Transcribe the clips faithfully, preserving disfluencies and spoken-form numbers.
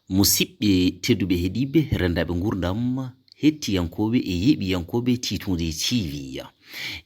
Musidɓe tedduɓe heɗiiɓe, renndaaɓe nguurndam, hettiyankooɓe e yeeɓiyankooɓe Tiitunde T V.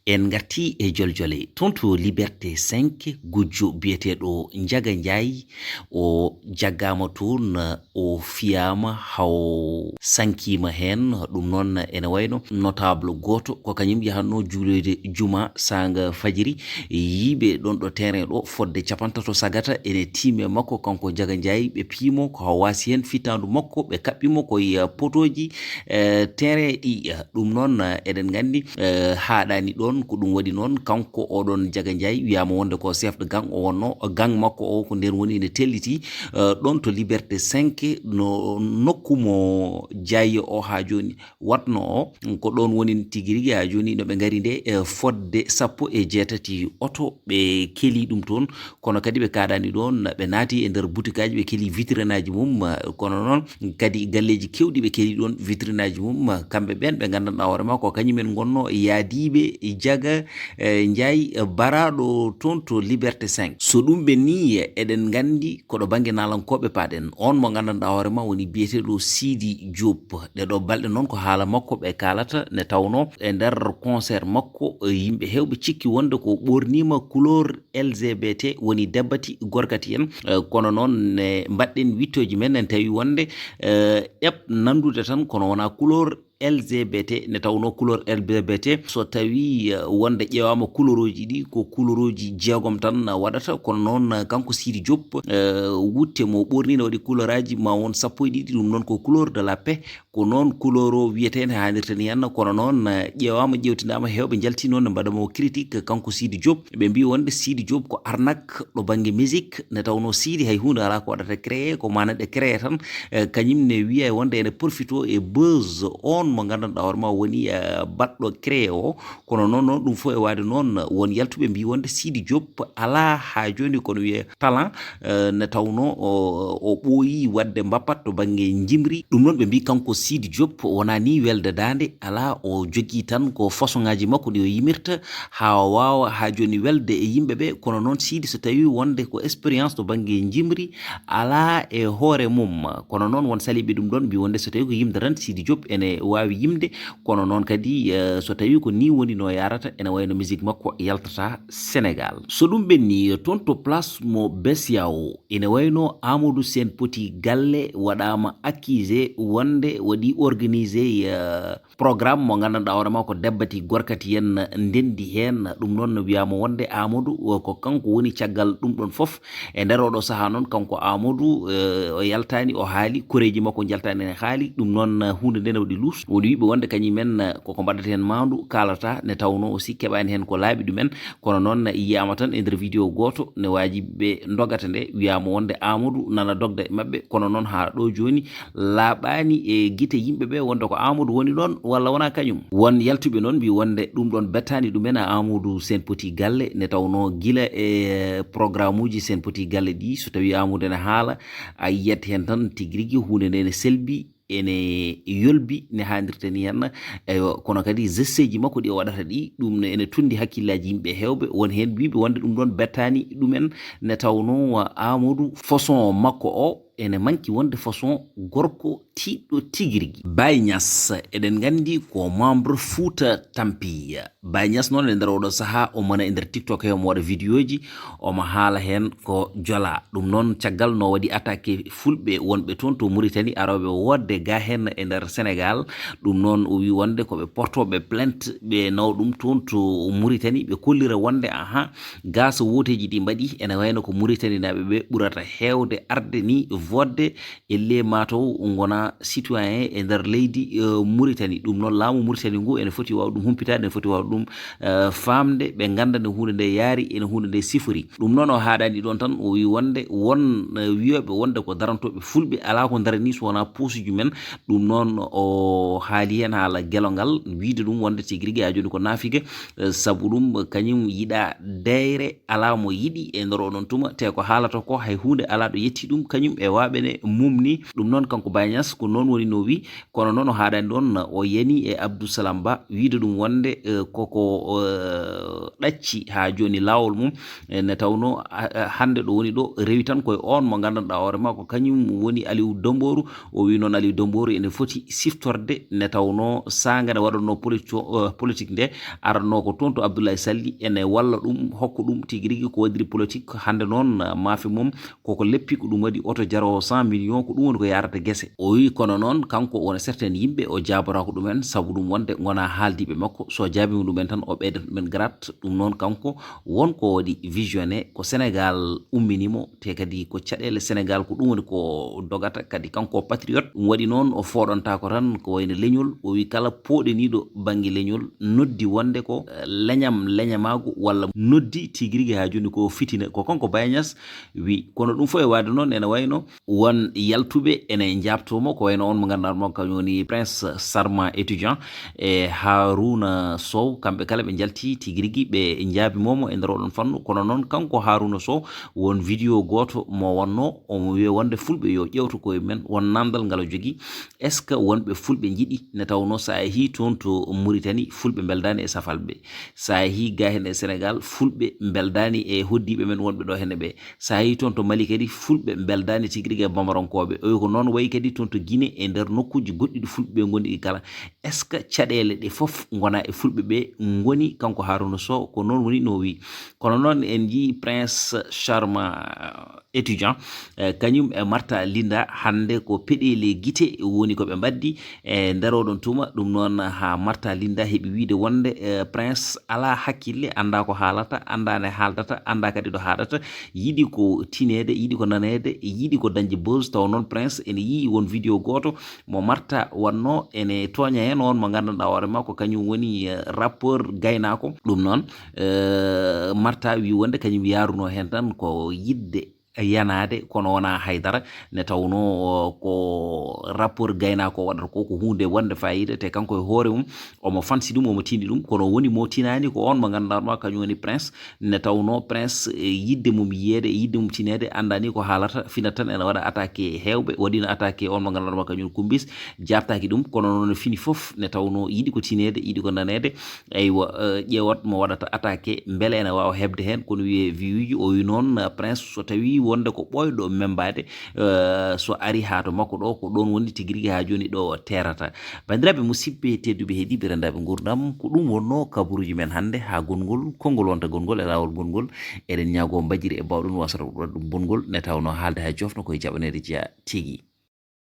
En ngartii e joljole toon to Liberté cinq, gujjo biyeteeɗo Njaga Njaay, o jaggaama toon, o fiyaama, haw sankiima heen. Ɗum noon ene wayno notable gooto, ko kañum yahatnoo juuloyde juma saanga fajiri. Yiiɓe ɗoon ɗo terrain ɗo fodde capantato sagata ene tiimi e makko, kanko Njaga Njaay, ɓe piimo ko haw waasi heen fittaandu makko, ɓe kaɓɓi mo ko e potooji, eh, terrain ɗi. Ɗum noon, eh, eɗen nganndi, eh, haaɗaani ɗoon, ko ɗum waɗi noon, kanko oɗon Njaga Njaay wiyaama wonde ko chef de gang o wonnoo, gang makko o ko ndeen woni ene telliti, eh, ɗoon to Liberté cinq, no nokku mo Njaay o haa jooni watnoo o, ko ɗoon woni tigi rigi haa jooni no ɓe ngari nde, eh, fodde sappo e jeetati oto ɓe keli ɗum toon, kono kadi ɓe kaaɗaani ɗoon, ɓe naati e nder butikaaji, ɓe keli vitrinaaji mum, eh, kono noon kadi galleeji keewɗi ɓe keli ɗoon vitrinaaji mum, eh, kamɓe ɓeen ɓe nganndanɗaa hoore maa ko kañum en ngonnoo yaadiiɓe Njaga, eh, Njaay, eh, baraaɗo toon to Liberté cinq. So ɗum ɓennii, eh, eɗen nganndi ko ɗo bannge naalankooɓe paaɗen. On mo nganndanɗaa hoore maa woni biyeteeɗo Siidi Diop. Ɗee ɗoo balɗe noon ko haala makko ɓe kaalata, nde tawnoo e nder concert makko, eh, yimɓe heewɓe cikki wonde ko ɓoorniima couleur L G B T, woni dabbati gorkati en. Eh, kono noon ne mbaɗɗen wittooji men en tawi wonde, eh, ɗeɓ nanndude tan kono wonaa couleur L G B T, nde tawnoo couleur L G B T, so tawii, eh, wonde ƴeewaama couleurooji ɗi, ko couleurooji jeegom tan waɗata, kono noon, eh, kanko Siidi Diop, eh, wutte mo ɓoornii ne waɗi couleuraaji ma won sappo e ɗiɗi, ɗum noon ko couleur de la paix, ko noon couleur o wiyetee ne haanirta ni henna, kono noon, eh, ƴeewaama, ƴeewtindaama, heewɓe njaltii noon ne mbaɗa mo critique, kanko Siidi Diop. Ɓe mbii wonde Siidi Diop ko arnaque ɗo bannge musique, nde tawnoo Siidi hay huunde alaa ko waɗata créé, ko maanaam ɗe créé tan, eh, kañum ne wiya wonde ene profito e buzz on mo nganndanɗaa hoore maa woni, eh, baɗɗo créé o. Kono noon, noon ɗum fof e waade noon, won yaltuɓe mbii wonde Siidi Diop alaa haa jooni kono wiyee talent, eh, nde tawnoo o, o ɓooyii waɗde mbappat to bannge njimri. Ɗum noon ɓe mbii kanko Siidi Diop wonaa ni welde daande, alaa, o jogii tan ko façon ŋaaji makko ɗi o yimirta haa o waawa haa jooni welde e yimɓe ɓe. Kono noon Siidi so tawii wonde ko expérience to bannge njimri alaa e hoore mum. Kono noon won saliiɓe ɗum ɗoon mbii wonde so tawii ko yimde tan Siidi Diop ene waawi yimde, kono noon kadi, eh, so tawii ko ni woni no yaarata, ene wayno musique makko yaltata Sénégal. So ɗum ɓenni, toon to place mo Bessiao, ene wayno Amadou Sène Petit Galle waɗaama accusé wonde waɗi organisé, eh, programme mo nganndanɗaa hoore maa ko dabbati gorkati en ndenndi heen. Ɗum noon no wiyaama wonde Amadou, eh, ko kanko woni caggal ɗum ɗoon fof. E nder oɗo sahaa noon, kanko Amadou, eh, o yaltaani, o haali, koreeji makko njaltaani ene haali. Ɗum noon, eh, huunde nde ne waɗi luus. Woni wiiɓe wonde kañum en, eh, koko mbaɗata heen maandu, kaalata, nde tawnoo aussi keɓaani heen ko laaɓi ɗum en. Kono noon, eh, yiyaama tan e nder vidéo gooto, ne waaji ɓe ndogata nde, wiyaama wonde Amadou nana dogda e maɓɓe. Kono noon, haa ɗo jooni, laaɓaani e gite yimɓe ɓe wonde ko Amadou woni ɗoon walla wonaa kañum. Won yaltuɓe noon mbii wonde ɗum ɗoon bettaani ɗum en, Amadou Sène Petit Galle, nde tawnoo gila e programme uji Sène Petit Galle ɗi, so tawii Amadou ene haala, a yiyat heen tan tigi rigi huunde nde ene selbi, ene yolbi, ne haanirta ni heen. Eywa, kono kadi gesteeji makko ɗi o waɗata ɗi, ɗum ne ene tunndi hakkillaaji yimɓe heewɓe. Won heen mbiiɓe wonde ɗum ɗoon bettaani ɗum en, nde tawnoo Amadou façon makko o, ene manki wonde façon gorko tiiɗɗo tigi rigi. Baye Niass, eɗen nganndi ko membre Fouta Tampi. Baye Niass noon e nder oɗo sahaa, omo wona e nder TikTok he, omo waɗa vidéoji, omo haala heen ko jola. Ɗum noon caggal no waɗi attaqué fulɓe wonɓe toon to Mauritanie, arooɓe woodde ga heen e nder Sénégal. Ɗum noon o wi wonde ko ɓe portooɓe plainte, ɓe nawa ɗum toon to Mauritanie, ɓe kollira wonde aha, ga so wooteeji ɗi mbaɗi, ene wayno ko Mauritanie naaɓe ɓe ɓurata heewde arde ni voodde, ellee mataw ngona citoyen e nder leydi, eh, Mauritanie. Ɗum noon laamu Mauritanie ngu ene foti waaw ɗum humpitaade, ene foti waaw ɗum, eh, faamde, ɓe ngannda nde huunde nde yaari, ene huunde nde sifori. Ɗum noon o haaɗaani ɗoon tan, o wi wonde won, eh, wiyooɓe wonde ko darantooɓe fulɓe, alaa ko darani so wonaa posuji men. Ɗum noon o haali heen haala gelongal, wiide ɗum wonde tigi rigi haa jooni ko naafige, eh, sabu ɗum kañum yiɗa deyre, alaa mo yiɗi e nder oɗon tuma, te ko haalata ko hay huunde alaa ɗo yetti ɗum kañum e Waɓe ne mumni ɗum noon kanko Bañas, ko noon woni no wi, kono noon o haaɗani ɗoon, o yani e Abdou Salam Ba wiide ɗum wonde, eh, koko, eh, ɗacci haa jooni laawol mum, eh, nde tawnoo, ah, ah, hannde ɗo woni ɗo rewi tan koye oon mo nganndanɗaa hoore maa ko kañum woni Aliou Dembourou. O wi noon Aliou Dembourou ene foti siftorde nde tawnoo saanga nde waɗatnoo politi-, eh, politique nde, aratnoo ko toon to Abdoulaye Sall ene walla ɗum, hokka ɗum tigi rigi ko waɗiri politique. Hannde noon, ah, maafe mum koko leppi, ko ɗum waɗi oto jaroowo cent millions, ko ɗum woni ko yaarata gese. O wi kono noon kanko wona certaine yimɓe o jaabotaako ɗumen, sabu ɗum wonde ngonaa haaldiiɓe makko. So jaabiima ɗumen tan o ɓeydata ɗumen grade. Ɗum noon kanko won ko waɗi visionné, ko Sénégal ummini mo, te kadi ko caɗeele Sénégal, ko ɗum woni ko dogata. Kadi kanko patriote, ɗum waɗi noon o fooɗontaako tan ko wayno leñol. O wi kala pooɗeniiɗo bannge leñol noddi wonde ko, eh, leñam, leñamaagu walla noddi tigi rigi haa jooni ko fitina. Ko kanko Baye Niass wi. Kono ɗum fof e waade noon ene wayno won yaltuɓe ene njaabtoo mo, ko wayno on mo ngannduɗaa mo kañum woni Prince Sarma étudiant e Harouna Sow, kamɓe kala ɓe njalti tigi rigi, ɓe njaabimoo mo e nder oɗon fannu. Kono noon kanko Harouna Sow won vidéo gooto mo wonno omo wiya wonde fulɓe yo ƴeewtu koye men, won namdal ngal o jogii. Est-ce que wonɓe fulɓe njiɗi nde tawnoo so a yehii toon to Mauritanie fulɓe mbeldaani e safalɓe? So a yehii gaa heen e Sénégal fulɓe mbeldaani e hoddiiɓe men wonɓe ɗo heen ɓe. So a yehii toon to Mali kadi fulɓe mbeldaani tigi rigi e bamarankooɓe. O wi ko noon wayi kadi toon to Guinée e nder nokkuuji goɗɗi ɗi fulɓe ɓe ngoni ɗi kala. Est-ce que caɗeele ɗe fof ngonaa e fulɓe ɓe ngoni? Kanko Harouna Sow ko noon woni no wi. Kono noon en njii Prince Charma, eh, étudiant, eh, kañum e Martha Linda hannde ko peɗeeli gite woni ko ɓe mbaddi e nder oɗon tuma. Ɗum noon haa Martha Linda heɓi wiide wonde, eh, Prince alaa hakkille, anndaa ko haalata, anndaa ne haaldata, anndaa kadi ɗo haaɗata, yiɗi ko tineede, yiɗi ko naneede, yiɗi ko dañde buzz. Taw noon Prince ene yii won vidéo gooto mo Martha waɗno ene tooña heen on mo nganndanɗaa hoore makko kañum woni, eh, rappeur gaynaako. Ɗum noon, eh, Martha wi wonde kañum yaarunoo heen tan ko yiɗde yanaade, kono wonaa haydara, nde tawnoo ko rapport gaynaako o waɗata ko, ko huunde wonde faayiida, te kanko e hoore mum omo fansi ɗum, omo tini ɗum, kono woni mo tinaani ko on mo ngannduɗaa ma kañum woni Prince, nde tawnoo Prince, e yiɗde mum yiyeede, e yiɗde mum tineede, anndaa ni ko haalata, finata tan ene waɗa attaqué heewɓe, waɗino attaqué on mo ngannduɗaa ma kañum woni Kumbis, jaabtaaki ɗum, kono noon fini fof nde tawnoo yiɗi ko tineede, yiɗi ko naneede, eywa, eh, ƴeewat mo waɗata attaqué, mbele ene waawa heɓde heen, kono wiyee viyuuji, o wi noon, eh, Prince, so tawii wonde ko ɓooyɗo membaade, eh, so ari haa to makko ɗo, ko ɗoon woni tigi rigi haa jooni ɗo teerata. Banndiraaɓe musidɓe tedduɓe heɗiiɓe renndaaɓe nguurndam, ko ɗum wonnoo kabaruuji men hannde haa gongol, konngol wonta gongol e laawol gongol. Eɗen ñaagoo mbajiri e baawɗum wasata waɗ ɗum bonngol, nde tawnoo haalde haa joofno koye jaɓaneede jeyaa tigi.